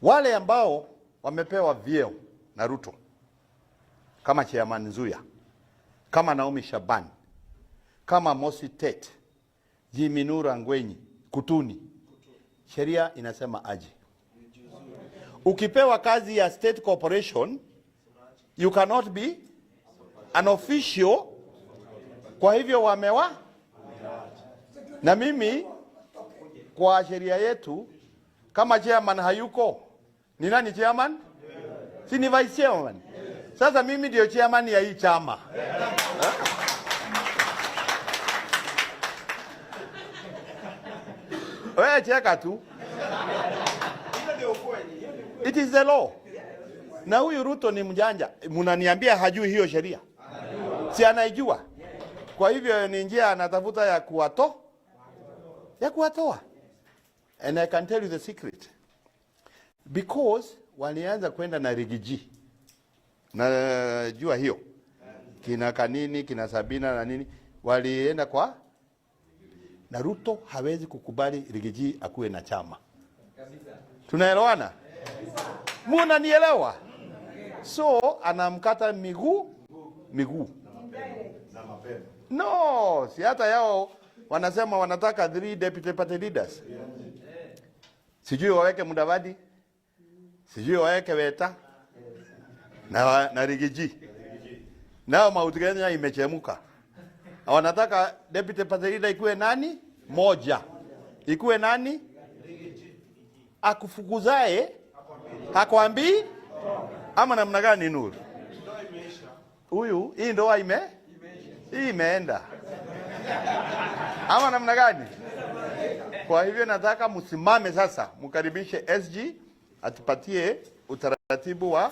Wale ambao wamepewa vyeo na Ruto kama Chairman Nzuya, kama Naomi Shaban, kama Mosi Tet, Jimmy Nura Ngwenyi, Kutuni, sheria inasema aje? Ukipewa kazi ya state corporation, you cannot be an official. Kwa hivyo wamewa na mimi kwa sheria yetu, kama chairman hayuko, ni nani chairman? Si ni vice chairman? Sasa mimi ndio chairman ya hii chama. Wewe cheka tu. It is the law. Na huyu Ruto ni mjanja, mnaniambia hajui hiyo sheria? Si anaijua? Kwa hivyo ni njia anatafuta ya kuwato ya kuwatoa. And I can tell you the secret. Because walianza kwenda na Riggy G. Najua hiyo. Kina Kanini, kina Sabina na nini walienda kwa na Ruto hawezi kukubali Riggy G akuwe na chama. Tunaelewana? Munanielewa? So anamkata miguu miguu. No, si hata yao wanasema wanataka three deputy party leaders. Sijui waweke Mudavadi, sijui waweke Weta na Riggy G. Nao Mount Kenya imechemuka. Wanataka deputy party leader ikuwe nani? Moja. Ikuwe nani? Akufukuzae hakwambii ama namna gani? Nuru huyu, hii ndoa hii imeenda ama namna gani? Kwa hivyo nataka msimame sasa, mkaribishe SG atupatie utaratibu wa